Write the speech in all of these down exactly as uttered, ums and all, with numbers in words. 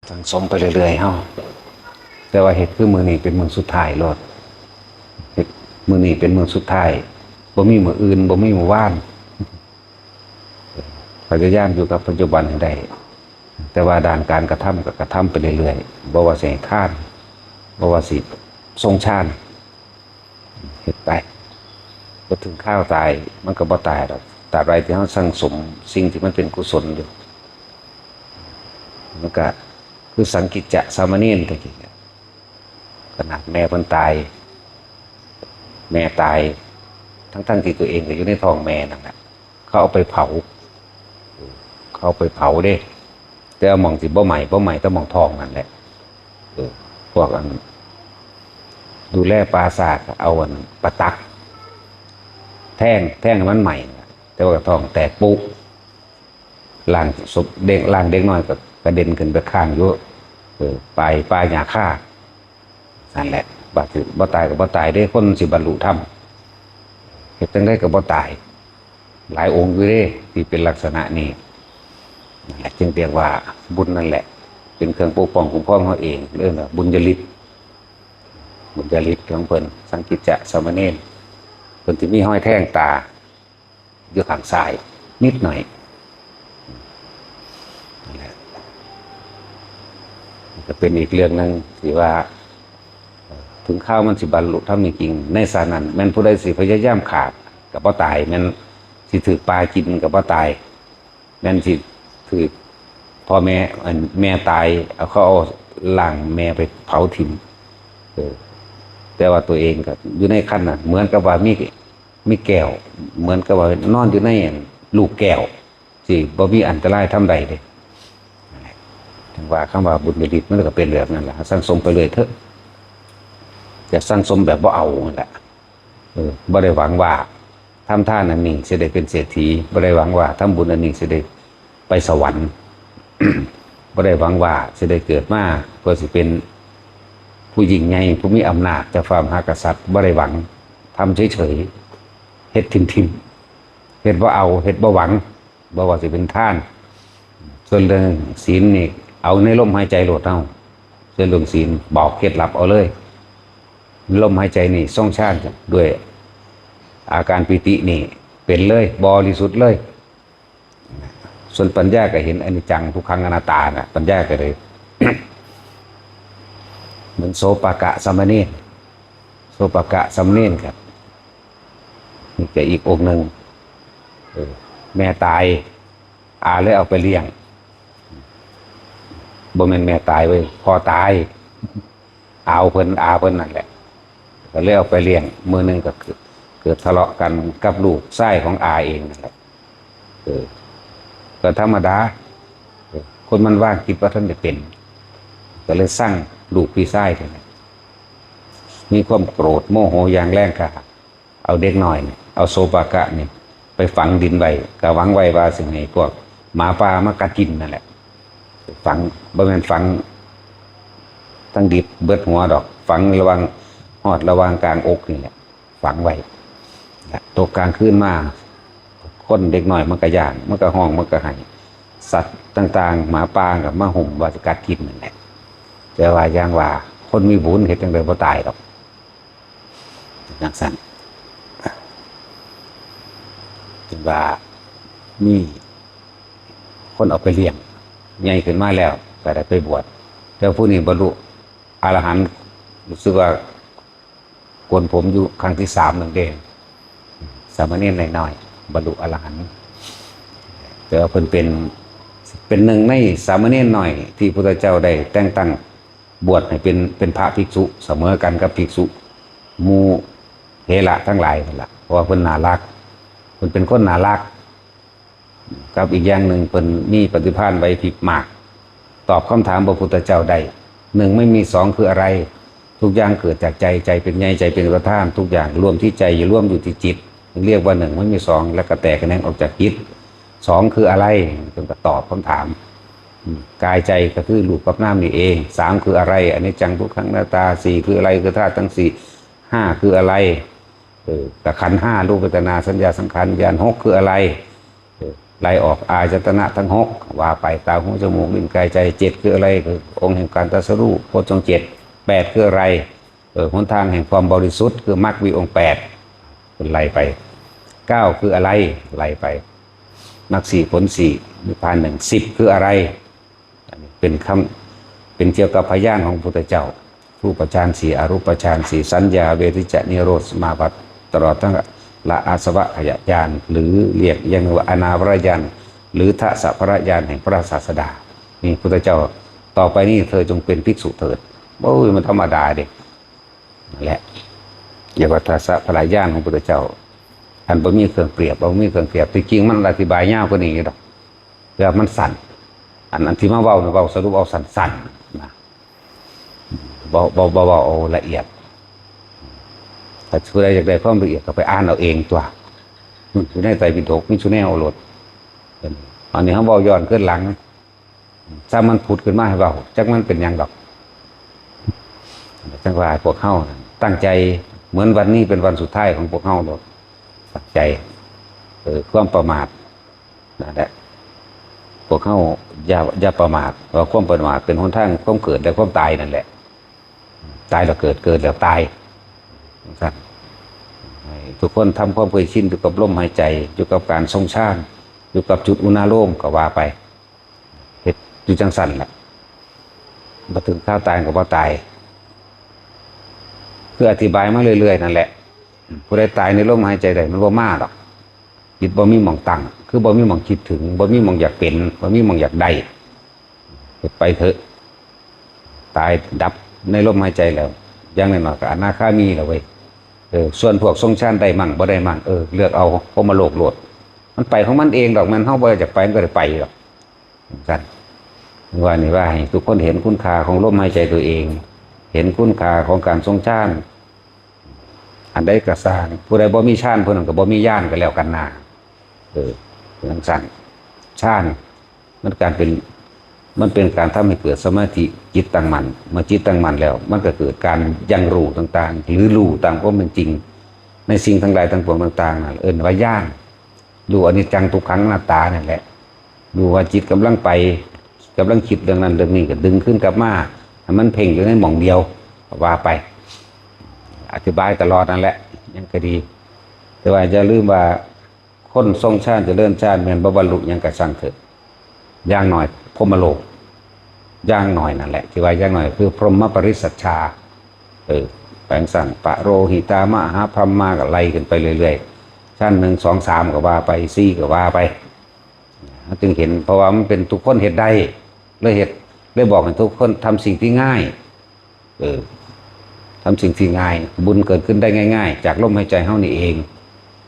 สั่งสมไปเรื่อยๆเฮา แต่ว่าเฮ็ดคือมื้อนี้เป็นมื้อสุดท้ายโลด เฮ็ดมื้อนี้เป็นมื้อสุดท้าย บ่มีมื้ออื่น บ่มีมื้อวาน พยายามอยู่กับปัจจุบันให้ได้ แต่ว่าด้านการกระทำก็กระทำไปเรื่อยๆ บ่ว่าสิให้ทาน บ่ว่าสิทรงฌาน เฮ็ดไป บ่ถึงคราวตาย มันก็บ่ตายดอก ตราบใดที่เฮาสั่งสมสิ่งที่มันเป็นกุศลอยู่ มันก็คือสังกิจจะสามเณรตะกี้เนี่ย ขนาดแม่เพิ่นตาย แม่ตาย ทั้งๆที่ตัวเองก็อยู่ในท้องแม่นั่นแหละ เขาเอาไปเผา เขาเอาไปเผาเด้ แต่ว่าหม่องสิบ่ไหม้ บ่ไหม้แต่หม่องท้องนั่นแหละ เออ พวกอัน ดูแลป่าช้าก็เอาอันปะตัก แทง แทงให้มันไหม้ แต่ว่าท้องแตกปุ๊ ร่างศพเด็ก ร่างเด็กน้อยก็กระเด็นขึ้นไปค้างอยู่ เออ ปลาย ปลายหญ้าคา นั่นแหละ บาดสิบ่ตายก็บ่ตายเด้ คนสิบรรลุธรรม เฮ็ดจั่งใดก็บ่ตาย หลายองค์อยู่เด้ ที่เป็นลักษณะนี้ นั่นแหละ จึงเรียกว่าบุญนั่นแหละ เป็นเครื่องปกป้องคุ้มครองเฮาเอง เอิ้นว่าบุญญาฤทธิ์ บุญญาฤทธิ์ของเพิ่น สังกิจจะสามเณร เพิ่นสิมีฮอยแทงตา อยู่ข้างซ้าย นิดหน่อย นั่นแหละ มันก็เป็นอีกเรื่องหนึ่งที่ว่า เอ่อ ถึงคราวมันสิบรรลุธรรมจริงๆ ในชาตินั้น แม่นผู้ใดสิพยายามฆ่าก็บ่ตาย แม่นสิถืกปลากินก็บ่ตาย แม่นสิถืกพ่อแม่ อันแม่ตาย เอาเขาเอาร่างแม่ไปเผาถิ่ม เออ แต่ว่าตัวเองก็อยู่ในคันน่ะ เหมือนกับว่ามี มีแก้ว เหมือนกับว่านอนอยู่ในลูกแก้ว สิบ่มีอันตรายทำใดเลย ถึงว่าคำว่าบุญญาฤทธิ์มันก็เป็นแบบนั้นแหละ สั่งสมไปเลยเถอะ จะสั่งสมแบบบ่เอานั่นแหละ เออ บ่ได้หวังว่าทำทานอันนี้สิได้เป็นเศรษฐี บ่ได้หวังว่าทำบุญอันนี้สิได้ไปสวรรค์ บ่ได้หวังว่าสิได้เกิดมาเพื่อสิเป็นผู้ยิ่งใหญ่ ผู้มีอำนาจจากฟ้ามหากษัตริย์ บ่ได้หวัง ทำเฉยๆ เฮ็ดทิ่มๆ เฮ็ดบ่เอา เฮ็ดบ่หวัง บ่ว่าสิเป็นทาน ส่วนเรื่องศีลนี่ เอาในลมหายใจโลดเฮา ส่วนเรื่องศีลบอกเคล็ดลับเอาเลย ลมหายใจนี่ทรงฌานด้วยอาการปีตินี่เป็นเลย บริสุทธิ์เลย ส่วนปัญญาก็เห็นอนิจจังทุกขังอนัตตาน่ะ ปัญญาก็เลย เหมือนโสปกะสามเณร โสปกะสามเณรครับ นี่ก็อีกองค์หนึ่ง เออ แม่ตาย อาเลยเอาไปเลี้ยง บ่แม่นแม่ตายเว้ย พ่อตาย อาวเพิ่น อาเพิ่นนั่นแหละ ก็เลยเอาไปเลี้ยง มื้อหนึ่งก็เกิด เกิดทะเลาะกันกับลูกชายของอาเองนั่นแหละ เออ ก็ธรรมดา เออ คนมันว่างจิตบ่ทันได้เป็น ก็เลยซังลูกพี่ชายเพิ่นน่ะ มีความโกรธโมโหอย่างแรงกล้า เอาเด็กน้อยนี่ เอาโสปกะนี่ ไปฝังดินไว้ ก็หวังไว้ว่าสิให้พวกหมาป่ามากัดกินนั่นแหละ ฝัง บ่แม่นฝังทั้งดิบเบิดหัวดอก ฝังระหว่าง ฮอดระหว่างกลางอกนี่แหละ ฝังไว้ และตกกลางคืนมา คนเด็กน้อยมันก็ย้าน มันก็ฮ้อง มันก็ไห้ สัตว์ต่างๆ หมาป่าก็มาหุ้มว่าสิกัดกินนั่นแหละ แต่ว่าอย่างว่า คนมีบุญเฮ็ดจั่งใดบ่ตายดอก จั่งซั้น ถึงว่ามีคนเอาไปเลี้ยง ใหญ่ขึ้นมาแล้วก็ได้ไปบวช แต่ผู้นี้บรรลุอรหันต์ รู้สึกว่าโกนผมอยู่ครั้งที่สามนั่นเด้ สามเณรน้อยๆ บรรลุอรหันต์ แต่ว่าเพิ่นเป็น เป็นหนึ่งในสามเณรน้อยที่พุทธเจ้าได้แต่งตั้งบวชให้เป็น เป็นพระภิกษุเสมอกันกับภิกษุหมู่เถระทั้งหลายนั่นล่ะ เพราะว่าเพิ่นน่ารัก เพิ่นเป็นคนน่ารัก กับอีกอย่างหนึ่งเพิ่นมีปฏิภาณไหวพริบมาก ตอบคำถามพระพุทธเจ้าได้ หนึ่งไม่มีสองคืออะไร ทุกอย่างเกิดจากใจ ใจเป็นใหญ่ ใจเป็นประธาน ทุกอย่างรวมที่ใจ อย่ารวมอยู่ที่จิต เรียกว่าหนึ่งไม่มีสอง และกระแตกแขนงออกจากจิต สองคืออะไร เพิ่นก็ตอบคำถาม อืม กายใจก็คือรูปกับนามนี่เอง สามคืออะไร อนิจจังทุกขังอนัตตา สี่คืออะไร คือธาตุทั้งสี่ ห้าคืออะไร เออ แต่ขันธ์ห้า รูปเวทนาสัญญาสังขารวิญญาณ หกคืออะไร เออ ไล่ออกอายตนะทั้งหก ว่าไป ตา หู จมูก ลิ้น กาย ใจ เจ็ดคืออะไร คือองค์แห่งการตรัสรู้ โพชฌงค์เจ็ด แปดคืออะไร เออ หนทางแห่งความบริสุทธิ์ คือมรรค มีองค์แปด เป็นไล่ไป เก้าคืออะไร ไล่ไป มรรคสี่ ผลสี่ นิพพานหนึ่ง สิบคืออะไร อันนี้เป็นคำ เป็นเกี่ยวกับพยานของพระพุทธเจ้า รูปฌานสี่ อรูปฌานสี่ สัญญา เวทิจจะ นิโรธ สมาบัติ ตลอดทั้งละอาสวะขยะญาณ หรือเรียกอย่างหนึ่งว่าอนาวรญาณ หรือทัสสะพระญาณแห่งพระศาสดา นี่พุทธเจ้า ต่อไปนี้เธอจงเป็นภิกษุเถิด โอ้ย มันธรรมดาเด้ นั่นแหละ เรียกว่าทัสสะพระญาณของพุทธเจ้า อันบ่มีเครื่องเปรียบ บ่มีเครื่องเปรียบ ที่จริงมันอธิบายยาวกว่านี้ดอก แต่มันสั้น อัน อันที่มาเว้าเนี่ย เว้าสรุปเอาสั้นๆ นะ บ่ บ่ บ่เว้าเอาละเอียด ถ้าผู้ใดอยากได้ความละเอียดก็ไปอ่านเอาเองตัว อยู่ในไตรปิฎก มีสุแนวโลด อันนี้เขาเว้าย้อนขึ้นหลัง ถ้ามันผุดขึ้นมาให้เว้า จักมันเป็นหยังดอก จังว่าพวกเฮาตั้งใจ เหมือนวันนี้เป็นวันสุดท้ายของพวกเฮาโลด ตั้งใจ เออ ความประมาท นั่นแหละ พวกเฮาอย่า อย่าประมาท เพราะความประมาทเป็นหนทางความเกิดและความตายนั่นแหละ ตายแล้วเกิด เกิดแล้วตาย จังซั่น ให้ทุกคนทำความเคยชินอยู่กับลมหายใจ อยู่กับการทรงฌาน อยู่กับจุดอุณาโลมก็ว่าไป เฮ็ดอยู่จังซั่นแหละ บ่ถึงคราวตายก็บ่ตาย คืออธิบายมาเรื่อยๆ นั่นแหละ ผู้ใดตายในลมหายใจใด มันบ่มาดอก จิตบ่มีหม่องตั้ง คือบ่มีหม่องคิดถึง บ่มีหม่องอยากเป็น บ่มีหม่องอยากได้ เฮ็ดไปเถอะ ตายดับในลมหายใจแล้ว อย่างน้อยๆ ก็อนาคามีแล้วเว้ย เออ ส่วนพวกทรงฌานได้มั่งบ่ได้มั่ง เออ เลือกเอาพรหมโลกโลด มันไปของมันเองดอก แม่นเฮาบ่อยากไปมันก็ได้ไปดอก จังซั่น ว่านี่ว่าให้ทุกคนเห็นคุณค่าของลมหายใจตัวเอง เห็นคุณค่าของการทรงฌาน อันใดก็ซ่าง ผู้ใดบ่มีฌาน ผู้นั้นก็บ่มีญาณก็แล้วกันนา เออ จังซั่น ฌาน มันการเป็น มันเป็นการทำให้เกิดสมาธิจิตตั้งมั่น เมื่อจิตตั้งมั่นแล้ว มันก็เกิดการยังรู้ต่างๆ หรือรู้ตามความเป็นจริง ในสิ่งทั้งหลายทั้งปวงต่างๆ นั่นเอิ้นว่าญาณ รู้อนิจจังทุกขังอนัตตานั่นแหละ รู้ว่าจิตกำลังไป กำลังคิดเรื่องนั้นเรื่องนี้ก็ดึงคืนกลับมา ให้มันเพ่งอยู่ในหม่องเดียว ว่าไป อธิบายตลอดนั่นแหละ ยังก็ดี แต่ว่าอย่าลืมว่า คนทรงฌานเจริญฌานแม่นบ่บรรลุหยังก็ซ่างเถอะ อย่างน้อยพรหมโลก อย่างน้อยนั่นแหละ ที่ว่าอย่างน้อยคือพรหมปริสัชฌา เออ แปลงสั่งปะโรหิตามหาพรหมาก็ไล่ขึ้นไปเรื่อยๆ ชั้นหนึ่ง สอง สาม ก็ว่าไป สี่ ก็ว่าไป เราจึงเห็น เพราะว่ามันเป็นทุกคนเฮ็ดได้ เลยเฮ็ด เลยบอกให้ทุกคนทำสิ่งที่ง่าย เออ ทำสิ่งที่ง่าย บุญเกิดขึ้นได้ง่ายๆ จากลมหายใจเฮานี่เอง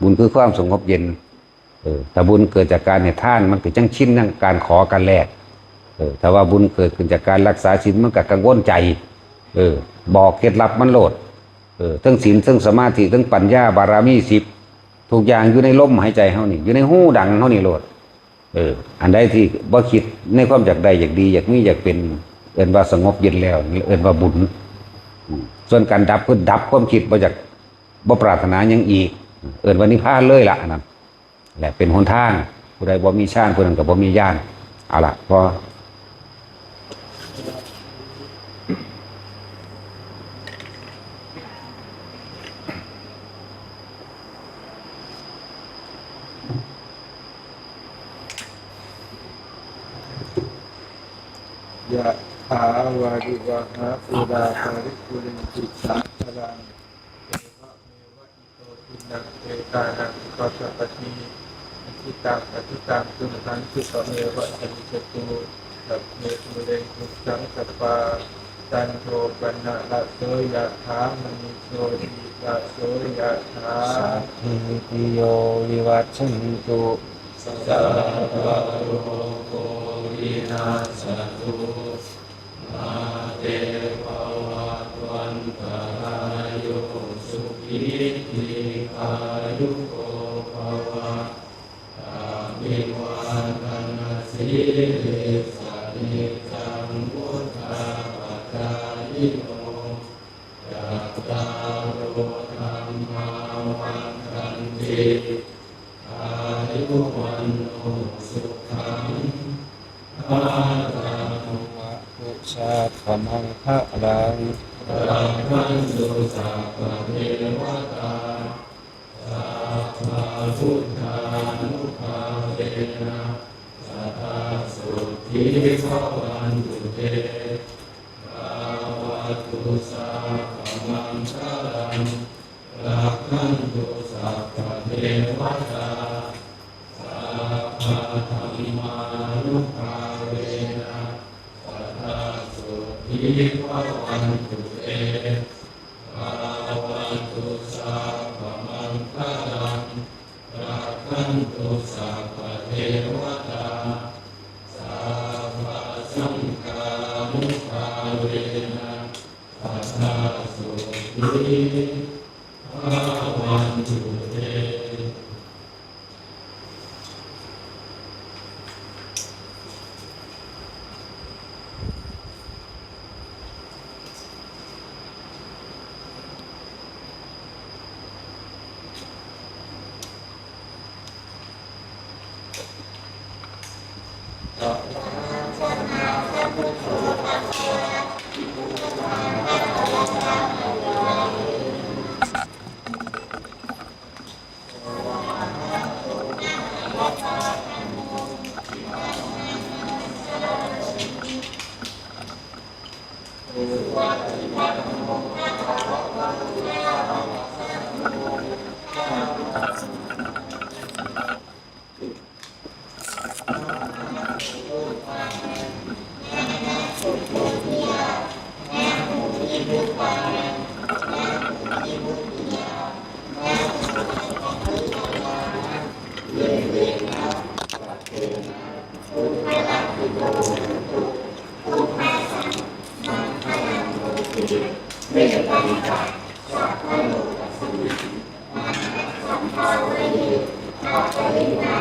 บุญคือความสงบเย็น เออ ถ้าบุญเกิดจากการให้ทาน มันก็จังชินในการขอการแลก เออ ถ้าว่าบุญเกิดขึ้นจากการรักษาศีล มันก็กังวลใจ เออ บอกเคล็ดลับมันโลด เออ ทั้งศีล ทั้งสมาธิ ทั้งปัญญา บารมีสิบ ทุกอย่างอยู่ในลมหายใจเฮานี่ อยู่ในฮูดังเฮานี่โลด เออ อันใดที่บ่คิดในความอยากได้ อยากดี อยากมี อยากเป็น เอิ้นว่าสงบเย็นแล้ว เอิ้นว่าบุญ อืม ส่วนการดับคือดับความคิด บ่อยาก บ่ปรารถนาหยังอีก เอิ้นว่านิพพานเลยล่ะ อันนั้นแหละเป็นหนทาง ผู้ใดบ่มีฌาน ผู้นั้นก็บ่มีญาณ เอาล่ะ พอ ยะถาวาริวหาปูราปาริปุเรนติสาคารัง เอวะเมวะอิโต ทินนังเปตานังอุปาสปติ อิชิตังปัจิตังตุมหังคิปะเมวะสมิจจตุ สัพเพปูเรนตุสังกปา จันโทปันนะระโสยะถามณิโชติระโสยะถา สัพพีติโยวิวัชชันตุ สัพพะโรโควินัสสะตุ มาเตภวัตวันตรายโย สุขีทีฆายุโกภวะ อภิวาทนสีลิสสะนิจจังวุฒาปจายิโน จัตตาโรธัมมาวัฒนติ อายุวันโน Sabbamaṅgalaṃ. Rakkhantu sabbadevatā, sabbabuddhānubhāvena, sadā sotthī bhavantu te. Bhavatu sabbamaṅgalaṃ, rakkhantu sabbadevatā, sabbadhammānubhāvena, sadā sotthī bhavantu te. Bhavatu sabbamaṅgalaṃ, rakkhantu sabbadevatā, sabbasaṅghānubhāvena, sadā sotthī bhavantu te. เวปัญจสัพพะโลกัสสมิง มหัสสัมภาเวหิ อัปปะริณา